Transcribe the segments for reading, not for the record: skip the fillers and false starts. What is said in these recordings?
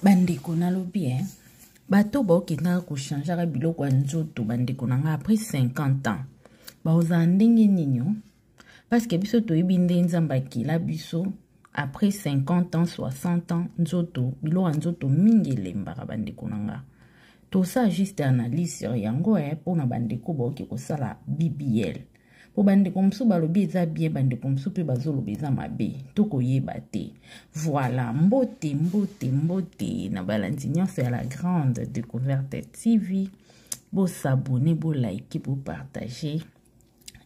Bandeko nalobi eh bato baokendaka kochangeaka biloko ya nzoto bandeko na ngai après 50 ans bakozala ndenge nini o parce que biso toyebi nde nzambe akela biso après 50 ans 60 ans nzoto biloko ya nzoto mingi elembaka bandeko na nga tosala juste analyse sur yango eh, mpona bandeko baoki kosala bbl mpo bandeko mosusu balobi eza bien bandeko mosusu mpe bazoloba eza mabe tokoyeba te voilà mbote mbote mbote na balandi nyonso ya la grande découverte tv bosabone bolike bopartage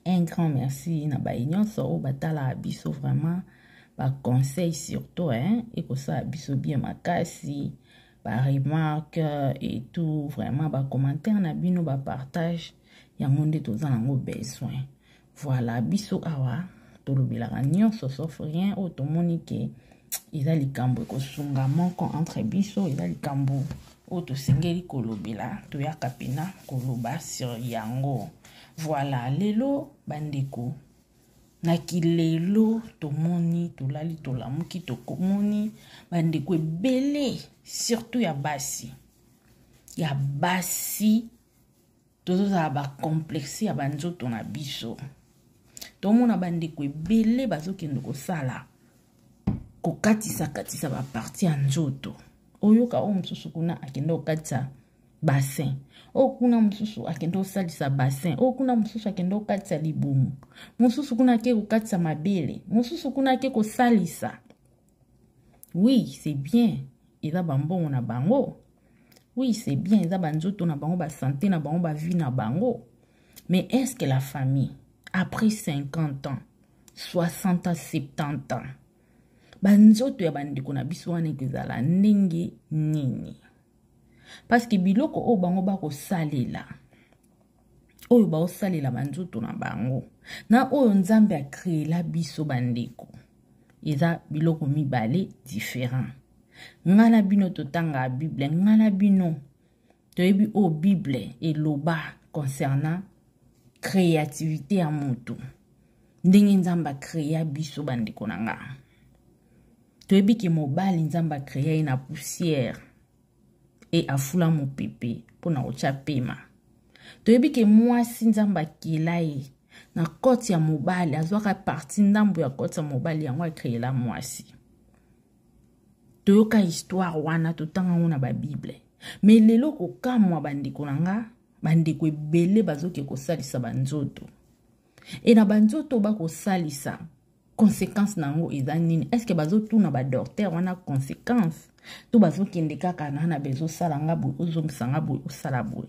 un grand merci na baye nyonso oyo batalaka biso vraiment baconseil surtout hein, ekosala biso bien makasi baremarque et tout vraiment bacommentaire na bino bapartage yango nde toza nango besoin voilà biso awa tolobelaka nyonso sauf rien oyo tomoni ke eza likambo ekosunga moko entre biso eza likambo oyo tosengeli kolobela toyaka mpena koloba sur yango voilà lelo bandeko na kilelo tomoni tolali tolamuki tokomoni bandeko ebele surtout ya basi ya basi tozozala bacomplexe ya banzoto na biso tomona bandeko ebele bazokende kosala kokatisakatisa baparti ya nzoto oyoka oyo mosusu kuna akende kokatisa bassin oyo kuna mosusu akende kosalisa bassin oyo kuna mosusu akende kokatisa libumu mosusu kuna ake kokatisa mabele mosusu kuna ake kosalisa oui c'est bien eza bambongo na bango oui c'est bien eza banzoto na bango basante na bango bavie na bango mais est ce que la famille après 50 ans 60 ans 70 ans banzoto ya bandeko na biso wana ekozala ndenge nini parce que biloko oyo bango bakosalela oyo baosalela banzoto na bango na oyo nzambe akreela biso bandeko eza biloko mibale différent ngai na bino totangaka bible ngai na bino toyebi oyo bible eloba concernant créativité ya motu ndenge nzambe akrea biso bandeko na nga toyebi ke mobali nzambe akrea ye na poussière e afula mopepe mpo na kotya pema toyebi ke mwasi nzambe akela ye na kote ya mobali azwaka parti ndambo ya kote ya mobali yango akreela mwasi toyoka histoire wana totanga yango na babible me lelo kokamwa bandeko na nga bandeko ebele bazoke kosalisa banzoto e na banzoto bakosalisa conséquence na yango eza nini estce bazotuna badocteur wana conséquence to bazokende kaka na na bezosala nga boye ozongisa nga boye osala boye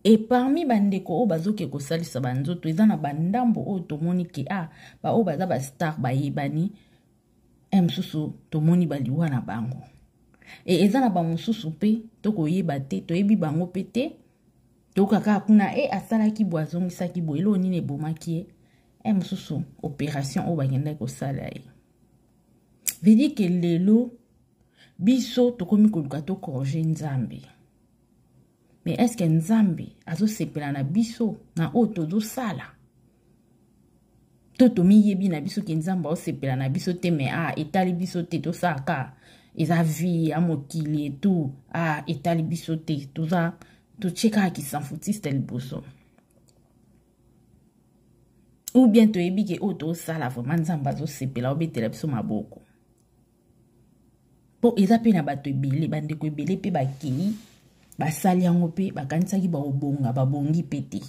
e parmi bandeko oyo bazoke kosalisa banzoto eza na bandambo oyo tomoni ke a ah, baoyo baza bastar bayebani e mosusu tomoni baliwa na bango e eza na bamosusu mpe tokoyeba te toyebi bango mpe te toyoka kaka kuna e asalaki boye azongisaki boye eloko nini ebomaki ye e mosusu operation oyo bakendaki kosala ye vedi ke lelo biso tokomi koluka tokorge nzambe mais est ce que nzambe azosepela na biso na oyo tozosala to tomiyebi na biso ke nzambe aosepela na biso te mais ah etali biso te tosalaka eza vie ya mokili etout ah etali biso te toza totie kaka kisanfutiste liboso ou bien toyebi ke oyo tosala vraiment nzambe azosepela obetela biso maboko mpo eza mpe na bato ebele bandeko ebele mpe bakei basali yango mpe bakanisaki bakobonga babongi mpe te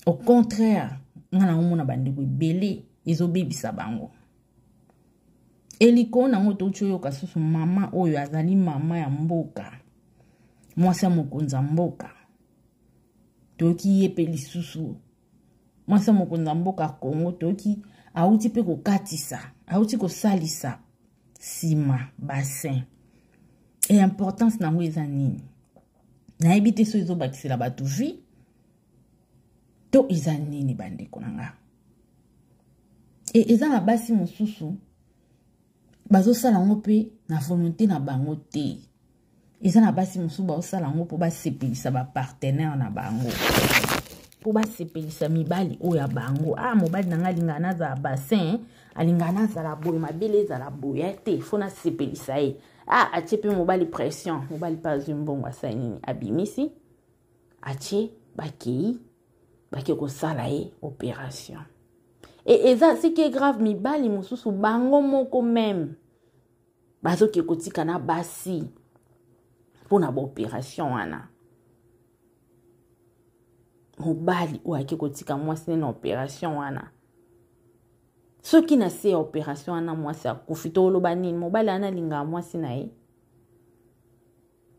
au contraire nga na omona bandeko ebele ezobebisa bango eliko nango touti oyoka susu mama oyo azali mama ya mboka mwasi ya mokonzi ya mboka toyoki ye mpe lisusu mwasi ya mokonzi ya mboka congo toyoki awuti mpe kokatisa awuti kosalisa nsima bassin e importance na yango eza nini nayebi te so ezobakisela bato vie to eza nini bandeko na nga e eza na basi mosusu bazosala yango mpe na volonté na bango te eza na basi mosusu baosala yango mpo basepelisa bapartenaire na bango. mpo basepelisa mibali oyo ya bango. Ah, mobali na ngai alingaka nazala bassin, alingaka nazala boye, mabele ezala boye te, fo nasepelisa ye. Ah, atie mpe mobali pression, mobali mpe azwi mbongo, asali nini, abimisi, atie, bakei bake kosala ye opération. E eza ce qui est grave, mibali mosusu bango moko meme bazoke kotika na basi mpo na baopération wana. Mobali oyo ake kotika mwasi ne na opération wana, soki na se ya opération wana mwasi akufi, tokoloba nini? Mobali wana alingaka mwasi na ye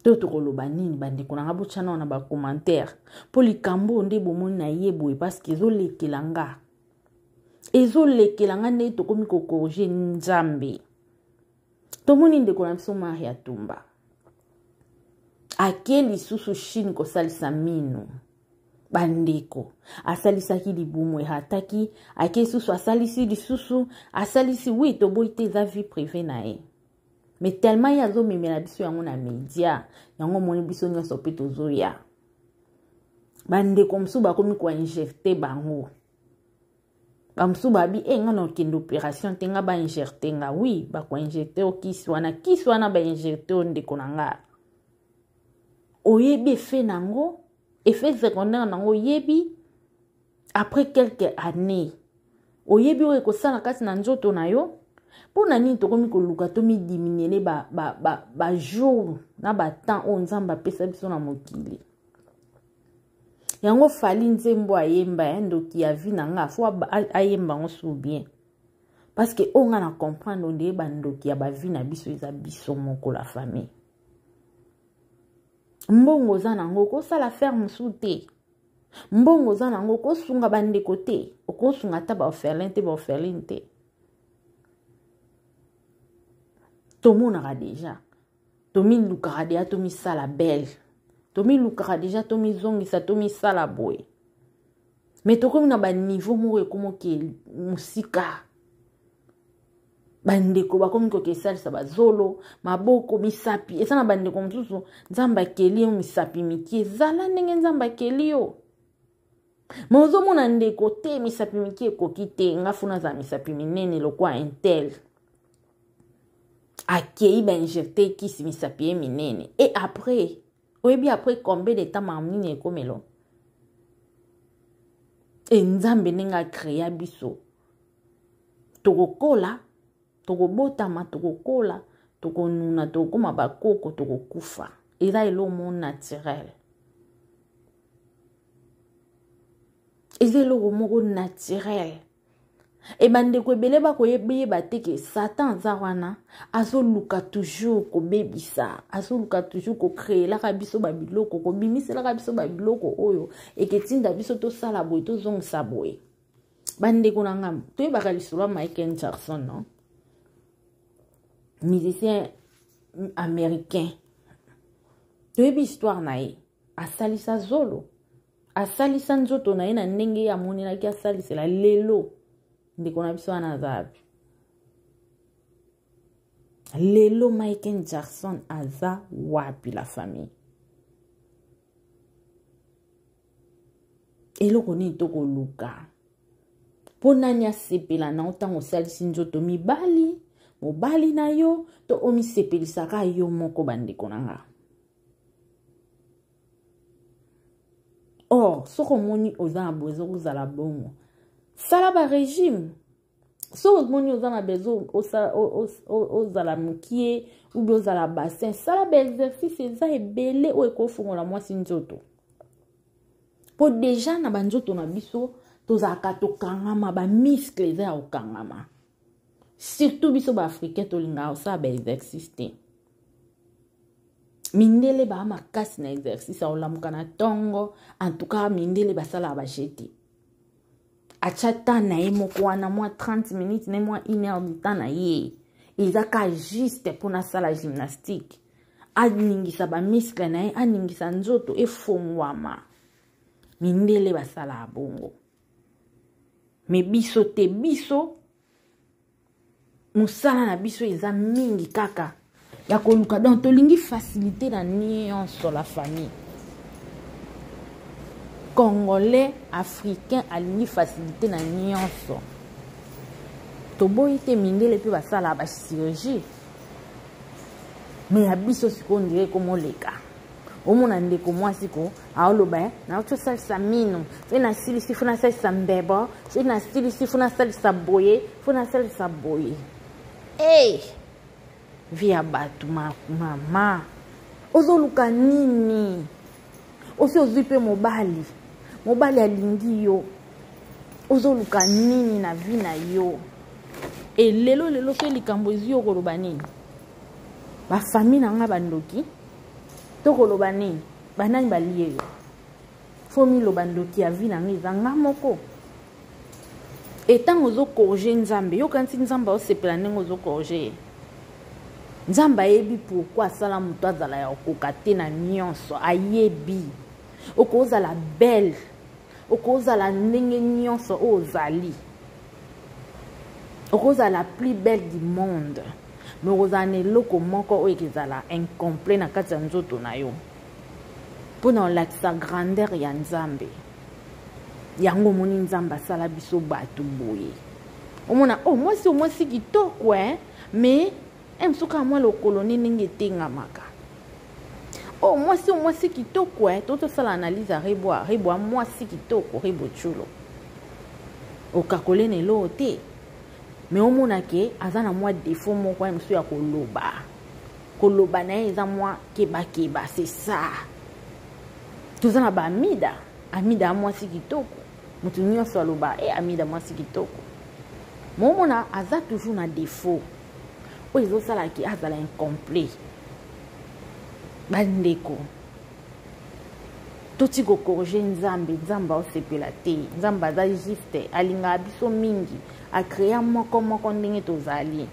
to tokoloba nini? Bandeko na nga, botya nao na bacommentaire mpo likambo oyo nde bomoni na ye boye, parceke ezolekela nga, ezolekela nga ndenge tokomi kokorige Nzambe. Tomoni ndeko na biso Maria Tumba ake lisusu Chine kosalisa mino. Bandeko, asalisaki libumu erataki, ake lisusu asalisi lisusu, asalisi. Wi, toboyi te, eza vie privée na ye, mais tellement ye azomemela biso yango na media, yango omoni biso nyonso mpe tozoya. Bandeko mosusu bakomi koinjecte bango, bamosusu babi e nga na okende opération te, nga bainjecte nga. Wi, bakoinjecte yo kisi wana, kisi wana bainjecte yo, ndeko na nga, oyebi efe nango, effet secondaire nango oyebi après quelques années, oyebi oyo ekosala kati na nzoto na yo. Mpo na nini tokomi koluka tomidiminuele bajour ba, ba, ba na batemps oyo Nzambe apesa biso na mokili? Yango Fali nzembo ayemba ya ndoki ya vie na nga, fo ayemba yango sous bien, parce que oyo nga na comprendre ondeye bandoki ya bavie na biso eza biso moko, la famille. Mbongo oza nango, okosala affaire mosusu te. Mbongo oza nango, okosunga bandeko te, okosunga ata baorphelin te, baorpheline te. Tomonaka deja, tomilukaka deja, tomisala belle, tomilukaka deja, tomizongisa, tomisala boye, me tokomi na baniveau moko ekomoke mosika. Bandeko bakomi koke esalisa bazolo, maboko, misapi. Eza na bandeko mosusu Nzambe akeli yo misapi mike, ezala ndenge Nzambe akeli yo, me ozomona ndeko te, misapi mike ekoki te, nga funa azala misapi minene lokwa intel. Akei bainjecte kisi, misapi ye minene. E après, oyebi après combien de temps makambo nini ekomelo? E Nzambe ndenge akrea biso, tokokola, tokobotama, tokokola, tokonuna, tokokoma bakoko, tokokufa. Eza eloko moko naturel, eza eloko moko naturel. E bandeko ebele bakoyeba te ke Satan aza wana, azoluka toujours kobebisa, azoluka toujours kokreelaka biso babiloko, kobimiselaka biso babiloko oyo eketinda biso tosala boye, tozongisa boye. Bandeko na nga, toyebaka lisolo ya Michael Jackson, non, musicien américain? Toyebi histoire na ye. Asalisa zolo, asalisa nzoto na ye na ndenge ye amonelaki asalisela. Lelo ndeko na biso wana aza wapi? Lelo Michael Jackson aza wapi, la famille? Eloko nini tokoluka mpo nani asepela na yo ntango osalisi nzoto? Mibali, mobali na yo to omisepelisaka yo moko? Bandeko na nga, or soki omoni oza na besoin kozala bongo, sala barégime. Soki omoni oza na besoin ozala mokie ubi ozala bassin, sala baexercice. Eza ebele oyo ekofungola mwasi nzoto, mpo deja na banzoto na biso tozalaka tokangama, bamiscle eza ya kokangama. Surtout biso baafricain, tolingaka kosala baexercice te. Mindele baa makasi na exercice, aolamuka na ntongo. En tout cas mindele basalaka bajete, atya temps na ye moko wana, mwa 30 minutes ne mwa 1 heure du temps na ye eza ka juste mpona asala gymnastique, aningisa bamiscle na ye, aningisa nzoto efongwama. Mindele basalaka bongo, me biso te. Biso mosala na biso eza mingi kaka ya koluka, donc tolingi facilité na nyonso, la famille. Congolais, africain alingi facilité na nyonso. Toboyi te mindele mpe basala ba chirurgie. Mais ya biso sikoyo ndire komoleka. Omona ndeko mwasi ko aoloba eh, nauti osalisa mino soki nasilisi fo nasalisa mbebo soki nasilisi fo nasalisa boye fo nasalisa boye. Hey! Vie ya bato mama ozoluka nini? Osi ozwi mpe mobali, mobali alingi yo, ozoluka nini na vie na yo? E lelo lelo soki likambo ezwi yo koloba nini? Bafamille na nga bandoki to koloba nini? Banani balie yo? Fo miloba ndoki ya vie na nga eza nga moko. E ntango ozokorge Nzambe, yokanisi Nzambe aosepela ndenge ozokorge ye. Nzambe ayebi pourquoi asala moto azala ya kokoka te na nyonso. Ayebi okozala belle, okozala ndenge nyonso oyo ozali, okozala plus belle du monde, mais okozala na eloko moko oyo ekozala incomplet na kati ya nzoto na yo mpona olakisa grandeur ya Nzambe. Yango omoni Nzambe asala biso bato boye. Omona oh, mwasi o mwasi kitoko eh? Mais mosuka mwa lokolo nde ndenge etengamaka. Oh, mwasi o mwasi kitoko eh? To tosala analyse ya Rebo, Rebo mwasi kitoko, Rebo Tchulo. Okakole na eloko te. Mais omona ke aza na mwa défaut moko ya mosusu ya koloba. Koloba na ye eza mwa kebakeba, c'est ça. Toza na ba Amida, Amida mwasi kitoko. Moto nyonso aloba eh, Amida mwasi kitoko. Momona aza toujours na défaut. Oyo ezosala ke azala incomplet. Bandeko, toti kokorge Nzambe, Nzambe aosepela te. Nzambe aza juste, alingaka biso mingi, akrea moko moko ndenge tozali.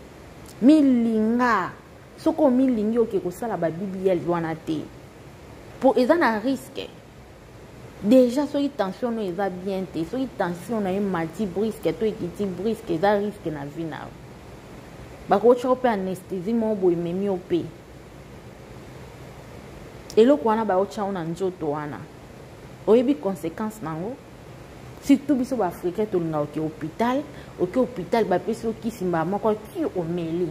Milinga, soki omilingi oke kosala ba BBL wana te. Po eza na risque. Déjà soki tension no eza bien te, soki tension na ye mati brusque to ekiti brusque, eza risque na vie na yo. Bakotya yo mpe anesthésie moko boye ememi yo mpe. Eloko wana baotya yo na nzoto wana, oyebi conséquence nango? Surtout biso ba africain tolinga oke hôpital, oke hôpital bapesi yo kisi mbala moko ki omeli.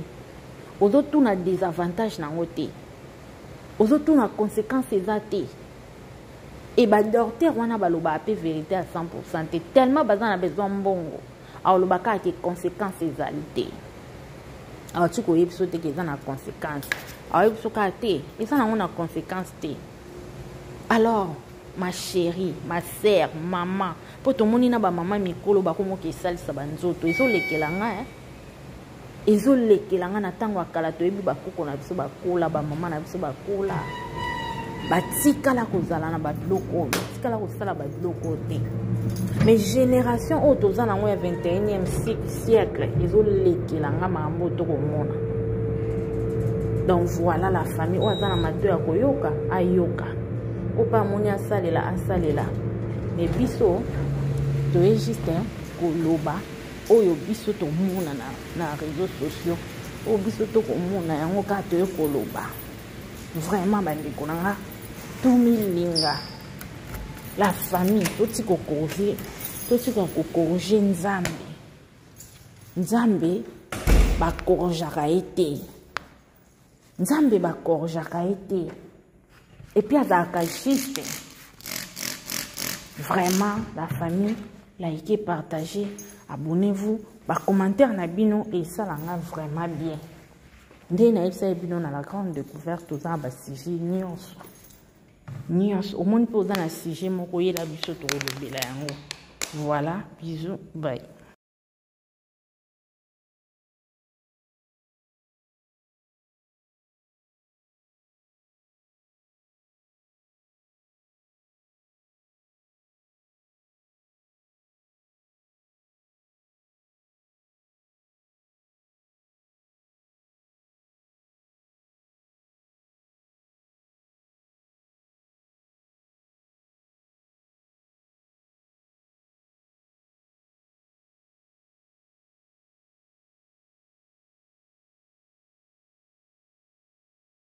Ozotuna désavantage nango te. Ozotuna conséquence eza te. Et ba docteur wana baloba pe vérité à 100% te, tellement baza na besoin mbongo. Aloba kaka ke conséquence ezali te. Awa ti koyebi biso te ke eza na conséquence. Awa biso kaka te, eza nango na conséquence te. Alors, ma chérie, ma sœur, maman, po tomoni na ba mama mikolo bakomoka esalisa ba nzoto, ezolekela nga eh? Ezolekela nga na ntango ya kala toyebi bakoko na biso bakola, ba mama na biso bakola, batikala kozala na babiloko oyo, batikala kosala babiloko oyo te. Mais génération oyo toza nango ya 21e siècle ezolekela nga makambo oyo tokomona. Donc voilà la famille oyo aza na mato ya koyoka, ayoka. Oyo mpe amoni asalela, asalela. Mais biso toye juste koloba oyo biso tomona na réseaux sociaux, oyo biso tokomona yango kaka toye koloba. Vraiment bandeko na nga, tomilinga la famille, totika kokorriger, totika kokorriger Nzambe. Nzambe bakorjaka ye te. Nzambe bakorjaka ye te. Et puis azalaka juste. Vraiment la famille, likez, partagez, abonnez-vous, ba commentaire na bino et ça langa vraiment bien. Nde na yebisa bino na la grande découverte toza ba sujet nyonso. Nyonso omoni mpe oza na sujet moko yela biso tokolobela yango. Voilà, bisous, bye.